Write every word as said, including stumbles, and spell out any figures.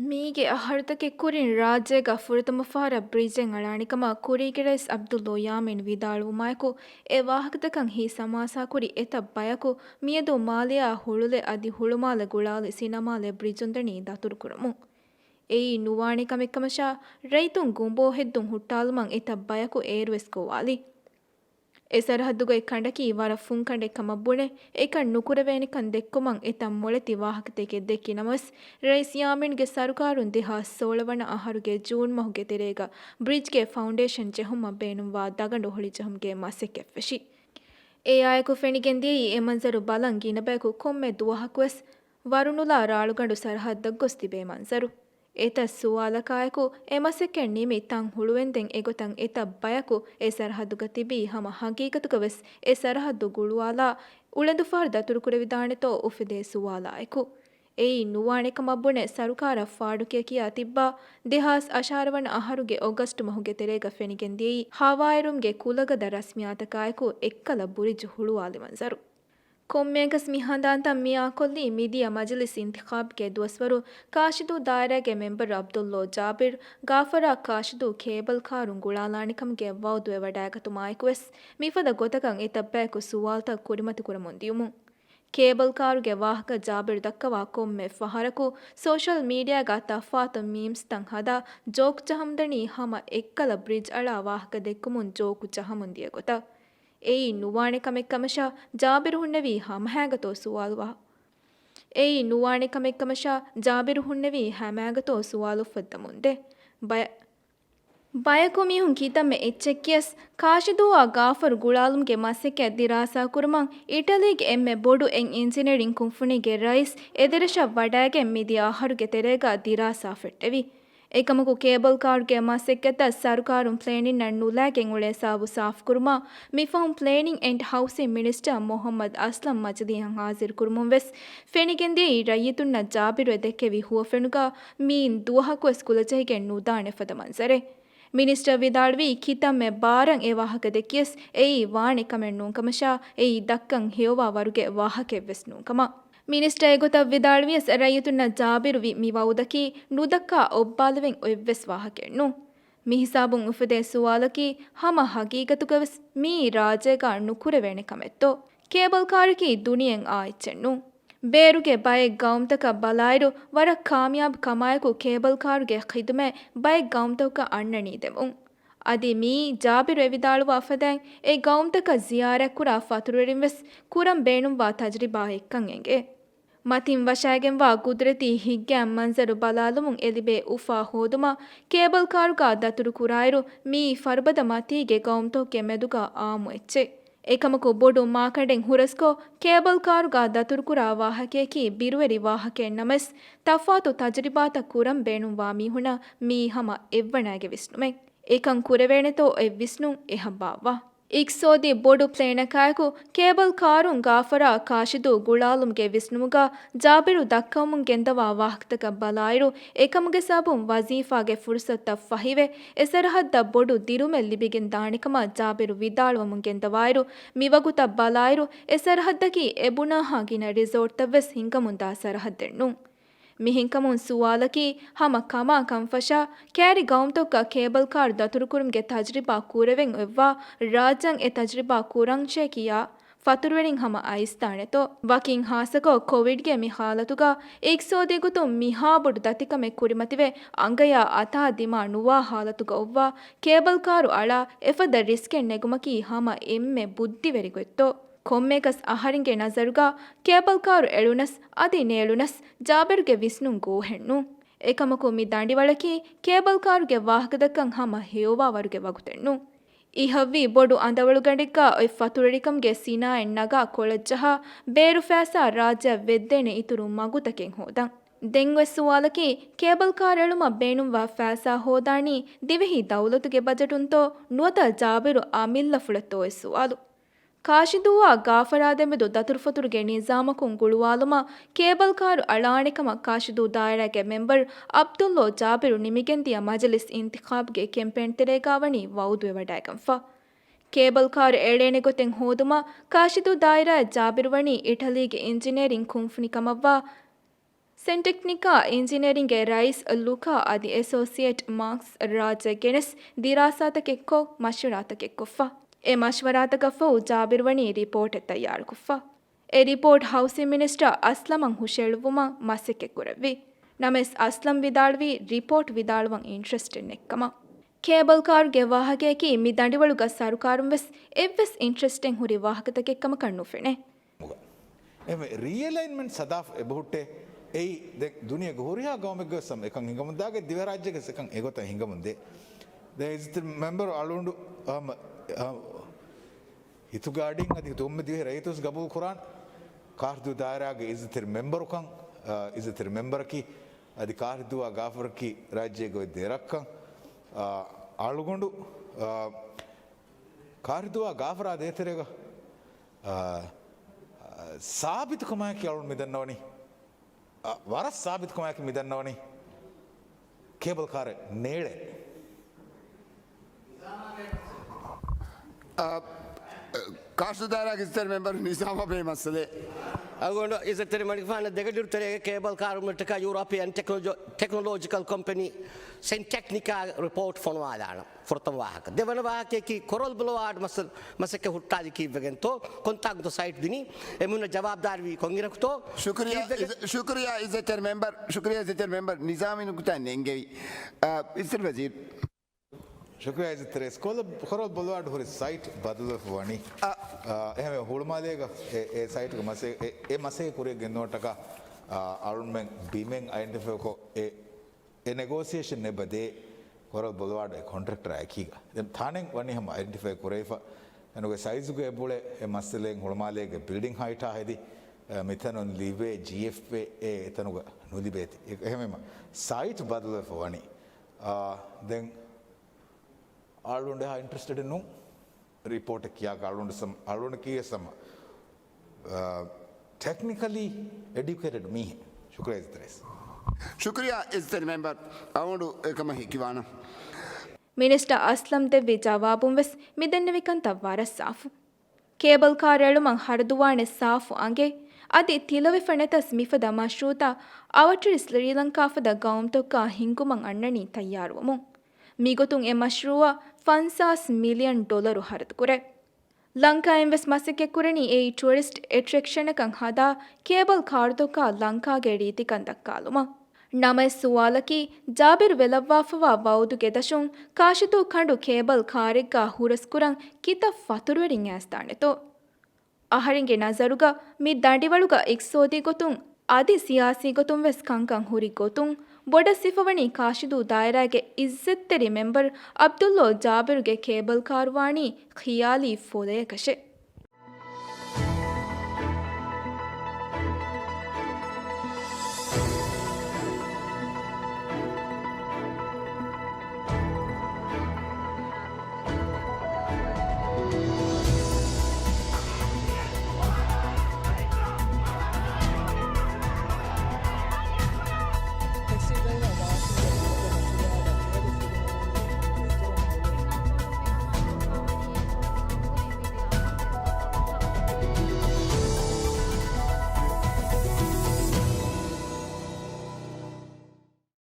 މީގެ އަހަރުތަކެއް ކުރިން ރާއްޖޭގަ ފުރަތަމަ ފަހަރަށް ބްރިޖެއް އަޅާނެ ކަމަށް ކުރީގެ ރައީސް އަބްދުﷲ ޔާމީން ވިދާޅުވުމާއެކު، އެ ވާހަކަތަކަށް ހިތް ހަމާސާކުރި އެތައް ބަޔަކު މިއަދު މާލެއާ ހުޅުލެ އަދި ހުޅުމާލެ ގުޅާލި ސިނަމާލެ ބްރިޖުންދަނީ ދަތުރުކުރަމުން. އެއީ ނުވާނެ ކަމެއް ކަމަށާ، ރައްޔިތުން ގުނބޯ ހެއްދުން ހުއްޓާލުމަށް އެތައް ބަޔަކު އޭރުވެސް ގޮވާލި. އެ ސަރަހައްދުގައި ކަނޑަކީ ވަރަށް ފުންކަނޑެއް ކަމަށް ބުނެ، އެކަން ނުކުރެވޭނެކަން ދެއްކުމަށް އެތައް މޮޅެތި ވާހަކަތަކެއް ދެއްކި ނަމަވެސް، ރައީސް ޔާމީންގެ ސަރުކާރުން ދެހާސް ސޯޅަ ވަނަ އަހަރުގެ ޖޫން މަހުގެ ތެރޭގަ ބްރިޖްގެ ފައުންޑޭޝަން ޖެހުމަށް ބޭނުންވާ ދަގަނޑު ހޮޅިޖެހުމުގެ މަސައްކަތް ފެށި. އެއާއެކު ފެނިގެންދިޔައީ އެ މަންޒަރު ބަލަން ގިނަ ބަޔަކު ކޮންމެ ދުވަހަކުވެސް ވަރުނުލާ ރާޅުގަނޑު ސަރަހައްދަށް ގޮސް ތިބޭ މަންޒަރު. އެތައް ސުވާލަކާއެކު އެ މަސައްކަތް ނިމި ތަން ހުޅުވެންދެން އެގޮތަށް އެތައް ބަޔަކު އެ ސަރަހައްދުގަ ތިބީ ހަމަ ހަގީގަތުގަވެސް އެ ސަރަހައްދު ގުޅުވާލާ އުޅަނދުފަހަރު ދަތުރުކުރެވިދާނެތޯ އުފެދޭ ސުވާލާއެކު. އެއީ ނުވާނެ ކަމަށް ބުނެ ސަރުކާރަށް ފާޑުކިޔަ ކިޔާ ތިއްބާ، ދެހާސް އަށާރަ ވަނަ އަހަރުގެ އޮގަސްޓު މަހުގެ ތެރޭގަ ފެނިގެންދިޔައީ ހަވާއިރުމުގެ ކުލަގަދަ ރަސްމިއްޔާތަކާއެކު އެއްކަލަ ބުރިޖު ހުޅުވާލި މަންޒަރު. ކޮންމެއަކަސް މި ހަނދާންތައް މިއާކޮށްލީ މިދިޔަ މަޖިލިސް އިންތިޚާބުގެ ދުވަސްވަރު ކާށިދޫ ދާއިރާގެ މެމްބަރު ޢަބްދުﷲ ޖާބިރު ގާފަރާ ކާށިދޫ ކޭބަލް ކާރުން ގުޅާލާނެ ކަމުގެ ވައުދުވެވަޑައިގަތުމާއެކުވެސް، މިފަދަ ގޮތަކަށް އެތައް ބަޔަކު ސުވާލުތައް ކުރިމަތިކުރަމުން ދިޔުމުން. ކޭބަލް ކާރުގެ ވާހަކަ ޖާބިރު ދައްކަވާ ކޮންމެ ފަހަރަކު ސޯޝަލް މީޑިއާގަ ތަފާތު މީމްސްތައް ހަދާ ޖޯކް ޖަހަމުންދަނީ ހަމަ އެއްކަލަ ބްރިޖް އަޅާ ވާހަކަ ދެއްކުމުން ޖޯކު ޖަހަމުން ދިޔަ ގޮތަށް. އެއީ ނުވާނެ ކަމެއް ކަމަށާ ޖާބިރު ހުންނެވީ ހަމަހައިގަތޯ ސުވާލު ވާ-، އެއީ ނުވާނެ ކަމެއް ކަމަށާ ޖާބިރު ހުންނެވީ ހަމައިގަތޯ ސުވާލު އުފައްދަމުންދޭ. ބަޔަ-، ބަޔަކު މީހުން ކިތަންމެ އެއްޗެއް ކިޔަސް، ކާށިދޫއާ ގާފަރު ގުޅާލުމުގެ މަސައްކަތް ދިރާސާ ކުރުމަށް އިޓަލީގެ އެންމެ ބޮޑު އެން އިންޖިނިއަރިން ކުންފުނީގެ ރައީސް އެދެރަށަށް ވަޑައިގެން މިދިޔަ އަހަރުގެ ތެރޭގަ ދިރާސާ ފެއްޓެވި. އެކަމަކު ކޭބަލް ކާރުގެ މަސައްކަތަށް ސަރުކާރުން ޕްލޭނިންއަށް ނުލައިގެން އުޅޭ ސަބަބު ސާފުކުރުމަށް މި ފަހުން ޕްލޭނިން އެންޑް ހައުސިން މިނިސްޓަރ މުޙައްމަދު އަސްލަމް މަޖިލީހަށް ހާޒިރު ކުރުމުން ވެސް ފެނިގެންދިޔައީ ރައްޔިތުންނަށް ޖާބިރު ދެއްކެވި ހުވަފެނުގަ މިއިން ދުވަހަކުވެސް ކުލަޖެހިގެން ނުދާނެ ފަދަ މަންޒަރެއް. މިނިސްޓަރ ވިދާޅުވީ ކިތަންމެ ބާރަށް އެ ވާހަކަ ދެއްކިޔަސް އެއީ ވާނެ ކަމެއް ނޫންކަމަށާ، އެއީ ދައްކަން ހެޔޮވާ ވަރުގެ ވާހަކައެއްވެސް ނޫންކަމަށް. މިނިސްޓަރ އެގޮތަށް ވިދާޅުވިޔަސް ރައްޔިތުންނަށް ޖާބިރުވި މި ވައުދަކީ ނުދައްކާ އޮއްބާލެވެން އޮތްވެސް ވާހަކައެއް ނޫން. މިހިސާބުން އުފެދޭ ސުވާލަކީ ހަމަ ހަގީގަތުގަވެސް މިއީ ރާއްޖޭގަ ނުކުރެވޭނެ ކަމެއްތޯ؟ ކޭބަލް ކާރަކީ ދުނިޔެއަށް އާ އެއްޗެއް ނޫން. ބޭރުގެ ބައެއް ގައުމުތަކަށް ބަލާއިރު، ވަރަށް ކާމިޔާބު ކަމާއެކު ކޭބަލް ކާރުގެ ޚިދުމަތް ބައެއް ގައުމުތަކުގަ އަންނަނީ ދެމުން. އަދި މިއީ ޖާބިރު އެ ވިދާޅުވާ ފަދައިން، އެ ގައުމުތަކަށް ޒިޔާރަތްކުރާ ފަތުރުވެރިން ވެސް ކުރަން ބޭނުންވާ ތަޖުރިބާއެއްކަން އެނގޭ. މަތިން ވަށައިގެންވާ ގުދުރަތީ ހިތްގައިމު މަންޒަރު ބަލާލުމުން އެލިބޭ އުފާ ހޯދުމަށް ކޭބަލް ކާރުގަ ދަތުރު ކުރާއިރު، މިއީ ފަރުބަދަ މަތީގެ ގައުމުތަކުގެ މެދުގަ އާއްމު އެއްޗެއް. އެކަމަކު ބޮޑު މާކަނޑެއް ހުރަސްކޮށް، ކޭބަލް ކާރުގަ ދަތުރުކުރާ ވާހަކަޔަކީ ބިރުވެރި ވާހަކައެއް ނަމަވެސް، ތަފާތު ތަޖުރިބާތައް ކުރަން ބޭނުންވާ މީހުނަށް މިއީ ހަމަ އެއްވަނައިގެ ވިސްނުމެއް. އެކަން ކުރެވޭނެތޯ އެއް ވިސްނުން އެހަށް ބާއްވާ. އިޤްތިޞާދީ ބޮޑު ޕްލޭނަކާއެކު، ކޭބަލް ކާރުން ގާފަރާ ކާށިދޫ ގުޅާލުމުގެ ވިސްނުމުގަ ޖާބިރު ދައްކަވަމުން ގެންދަވާ ވާހަކަތަކަށް ބަލާއިރު، އެކަމުގެ ސަބަބުން ވަޒީފާގެ ފުރުސަތުތައް ފަހިވެ، އެ ސަރަހައްދަށް ބޮޑު ދިރުމެއް ލިބިގެން ދާނެކަމަށް ޖާބިރު ވިދާޅުވަމުން ގެންދަވާއިރު، މިވަގުތަށް ބަލާއިރު، އެ ސަރަހައްދަކީ އެ ބުނާހާ ގިނަ ރިސޯޓްތައް ވެސް ހިނގަމުންދާ ސަރަހައްދެއް ނޫން. މިހެންކަމުން ސުވާލަކީ، ހަމަ ކަމާ ކަންފަށާ، ކައިރި ގައުމުތަކުގަ ކޭބަލް ކާރު ދަތުރުކުރުމުގެ ތަޖުރިބާ ކުރެވެން އޮތްވާ ރާއްޖޭން އެ ތަޖުރިބާ ކުރަންޖެހޭ ކިޔާ ފަތުރުވެރިން ހަމަ އައިސްދާނެތޯ؟ ވަކިން ހާއްސަކޮށް ކޮވިޑްގެ މި ހާލަތުގަ އިޤްތިޞާދީ ގޮތުން މިހާބޮޑު ދަތިކަމެއް ކުރިމަތިވެ، އަނގަޔާ އަތާ ދިމާ ނުވާ ހާލަތުގަ އޮއްވާ ކޭބަލް ކާރު އަޅާ އެފަދަ ރިސްކެއް ނެގުމަކީ ހަމަ އެންމެ ބުއްދިވެރި ގޮތްތޯ؟ ކޮންމެއަކަސް އަހަރެންގެ ނަޒަރުގަ ކޭބަލް ކާރު އެޅުނަސް އަދި ނޭޅުނަސް ޖާބިރުގެ ވިސްނުން ގޯހެއް ނޫން. އެކަމަކު މި ދަނޑިވަޅަކީ ކޭބަލް ކާރުގެ ވާހަކަދައްކަން ހަމަ ހެޔޮވާ ވަރުގެ ވަގުތެއް ނޫން. އިހަށްވީ ބޮޑު އަނދަވަޅުގަނޑެއްގަ އޮތް ފަތުރުވެރިކަމުގެ ސިނާއަތް ނަގާ ކޮޅަށް ޖަހާ، ބޭރު ފައިސާ ރާއްޖެއަށް ވެއްދޭނެ އިތުރު މަގުތަކެއް ހޯދަން. ދެން އޮތް ސުވާލަކީ، ކޭބަލް ކާރު އެޅުމަށް ބޭނުންވާ ފައިސާ ހޯދާނީ ދިވެހި ދައުލަތުގެ ބަޖެޓުންތޯ ނުވަތަ ޖާބިރު އަމިއްލަފުޅަށްތޯ އޮތް ސުވާލު. ކާށިދޫއާ ގާފަރާ ދެމެދު ދަތުރުފަތުރުގެ ނިޒާމަކުން ގުޅުވާލުމަށް ކޭބަލް ކާރު އަޅާނެކަމަށް ކާށިދޫ ދާއިރާގެ މެމްބަރު ޢަބްދުﷲ ޖާބިރު ނިމިގެންދިޔަ މަޖިލިސް އިންތިޚާބުގެ ކެމްޕޭން ތެރޭގާ ވަނީ ވައުދުވެވަޑައިގަންފަ. ކޭބަލް ކާރު އެޅޭނެ ގޮތެއް ހޯދުމަށް ކާށިދޫ ދާއިރާއަށް ޖާބިރު ވަނީ އިޓަލީގެ އިންޖިނިއަރިން ކުންފުނި ކަމަށްވާ ސެންޓެކްނިކާ އިންޖިނިއަރިންގެ ރައީސް ލުކާ އަދި އެސޯސިއޭޓް މާކްސް ރާޖެ ގެނެސް ދިރާސާތަކެއްކޮށް މަޝްވަރާތަކެއްކޮށްފަ. އެ މަޝްވަރާތަކަށްފަހު ޖާބިރު ވަނީ ރިޕޯޓެއް ތައްޔާރުކޮށްފަ. އެ ރިޕޯޓް ހައުސިން މިނިސްޓަރ އަސްލަމަށް ހުށައެޅުއްވުމަށް މަސައްކަތްކުރެއްވި. ނަމަވެސް އަސްލަމް ވިދާޅުވީ ރިޕޯޓް ވިދާޅުވަން އިންޓްރެސްޓެއް ނެތްކަމަށް. ކޭބަލް ކާރުގެ ވާހަކަޔަކީ މި ދަނޑިވަޅުގަ ސަރުކާރުން ވެސް އެއްވެސް އިންޓްރެސްޓެއް ހުރި ވާހަކަތަކެއްކަމަކަށް ނުފެނޭ. އެހެންވެ، ރީއެލައިންމަންޓް ސަދާފަ އެބަހުއްޓޭ. އެއީ ދެން ދުނިޔޭގެ ހުރިހާ ގައުމެއްގަވެސް ހަމަ އެކަން ހިނގަމުންދާ، ދިވެހިރާއްޖޭގަސް އެކަން އެގޮތަށް ހިނގަމުންދޭ. ދެން އިއްޒަތްތެރި މެމްބަރު އަޅުގަނޑު ހަމަ، ހަމަ ހިތުގެ އަޑިން އަދި ކޮންމެ ދިވެހި ރައްޔިތުވެސް ގަބޫލު ކުރާން. ކާރިދޫ ދާއިރާގެ އިއްޒަތްތެރި މެމްބަރުކަން، އާ، އިއްޒަތްތެރި މެމްބަރަކީ، އަދި ކާރިދޫއާ ގާފަރަކީ ރާއްޖޭގަ އޮތް ދެ އިރަކަށް، އާ، އަޅުގަނޑު، އާ، ކާރިދޫއާ ގާފަރާ ދޭތެރޭގަ، އާ، ސާބިތުކަމާއެކީ އަޅުން މިދަންނަވަނީ. އަ، ވަރަށް ސާބިތުކަމާއެކީ މިދަންނަވަނީ ކޭބަލް ކާރެއް ނޭޅޭ. އަ، ކާރިދޫ ދާއިރާގެ އިއްޒަތްތެރި މެމްބަރު ނިޒާމާ ބޭ މައްސަލައެއް. އަޅުގަނޑު އިއްޒަތްތެރި މަނިކުފާނަށް ދެގަޑިއިރު ތެރޭގަ ކޭބަލް ކާރު މަށަކަށް ޔޫރަޕިއަން ޓެކްނޮލޮޖި-، ޓެކްނޮލޮޖިކަލް ކޮމްޕެނީ ސެންޓެކްނިކާ ރިޕޯޓް ފޮނުވާލާނަން. ފުރަތަމަ ވާހަކަ. ދެވަނަ ވާހަކަޔަކީ ކޮރަލް ބޮލޯވާޑް މަސަ-، މަސައްކަތް ހުއްޓާލީ ކީއްވެގެންތޯ؟ ކޮންތާކުތޯ ސައިޓް ދިނީ؟ އެމީހުންނަށް ޖަވާބުދާރީވީ ކޮންއިރަކުތޯ؟ ޝުކުރިޔާ ކީއްވެގެން؟ އިޒް-، ޝުކުރިޔާ އިއްޒަތްތެރި މެމްބަރު، ޝުކުރިޔާ އިއްޒަތްތެރި މެމްބަރު ނިޒާމީ ނުކުތާ ނެންގެވި. އަ، އިއްޒަތްތެރި ވަޒީރު. ޝުކުރިޔާ އިއްޒަތްތެރި އިސްކޮޅަށް ކޮރަލް ބޮލޯވާޑް ހުރި ސައިޓް ބަދަލުވެފަ ވަނީ. އަ. އަ، އެހެންވެ ހުޅުމާލޭގަ އެ، އެ ސައިޓްގެ މަސެ-، އެ، އެ މަސައްކަތް ކުރިއަށް ގެންދުނުމަށްޓަކާ، އަ، އަޅުންމެން ބިމެއް އައިޑެންޓިފައިކޮށް އެ އެ ނެގޯސިއޭޝަން އެބަ ދޭ ކޮރަލް ބޮލޯވާޑް އެ ކޮންޓްރެކްޓަރާ އެކީގަ. ދެން ތާނެއް ވަނީ ހަމަ އައިޑެންޓިފައި ކުރެވިފަ. އެނުގެ ސައިޒުގަ އެބުޅޭ އެ މައްސަލައިން ހުޅުމާލޭގެ ބިލްޑިން ހައިޓާ ހެދި، އެ، މިތަނުން ލިބޭ ޖީއެފްއޭ އެ އެތަނުގަ ނުލިބޭތި. އެ-، އެހެންވީމަ ސައިޓް ބަދަލުވެފަ ވަނީ. އާ، ދެން އަޅުގަނޑު އެހާ އިންޓްރެސްޓެޑް ނޫން. ރިޕޯޓެއް ކިޔާ އަޅުގަނޑު ސަމް-، އަޅުގަނޑަކީ ސަމް-، އާ، ޓެކްނިކަލީ އެޑިއުކޭޓެޑް މީހެއް. ޝުކުރިޔާ އިއްޒަތްތެރި ރައީސް. ޝުކުރިޔާ އިއްޒަތްތެރި މެމްބަރު. އަޅުގަނޑު އެކަމަށް ހެކިވާނަން. މިނިސްޓަރ އަސްލަމް ދެއްވި ޖަވާބުން ވެސް މިދެންނެވި ކަންތައް ވަރަށް ސާފު. ކޭބަލް ކާރު އެޅުމަށް ހަރަދުވާނެ ސާފު އަނގެއް އަދި ތިލަވެފަ ނެތަސް މިފަދަ މަޝްރޫޢުތައް އަވަށްޓެރި ސްރީލަންކާ ފަދަ ގައުމުތަކާ ހިންގުމަށް އަންނަނީ ތައްޔާރުވަމުން. މިގޮތުން އެ މަޝްރޫޢަށް ފަންސާސް މިލިއަން ޑޮލަރު ހަރަދުކުރޭ. ލަންކާއިން ވެސް މަސައްކަތްކުރަނީ އެއީ ޓުއަރިސްޓް އެޓްރެކްޝަނަކަށް ހަދާ ކޭބަލް ކާރުތަކާ ލަންކާގެ ރީތިކަން ދައްކާލުމަށް. ނަމަވެސް ސުވާލަކީ، ޖާބިރު ވެލައްވާފަވާ ވައުދުގެ ދަށުން ކާށިދޫ ކަނޑު ކޭބަލް ކާރެއްގާ ހުރަސްކުރަން ކިތައް ފަތުރުވެރިން އައިސްދާނެތޯ؟ އަހަރެންގެ ނަޒަރުގަ މި ދަނޑިވަޅުގަ އިގްތިސޯދީ ގޮތުން އަދި ސިޔާސީ ގޮތުން ވެސް ކަންކަން ހުރި ގޮތުން ބޮޑަށް ސިފަވަނީ ކާށިދޫ ދާއިރާގެ އިއްޒަތްތެރި މެމްބަރު އަބްދުﷲ ޖާބިރުގެ ކޭބަލް ކާރު ވާނީ ޚިޔާލީ ފޮލެއަކަށެ.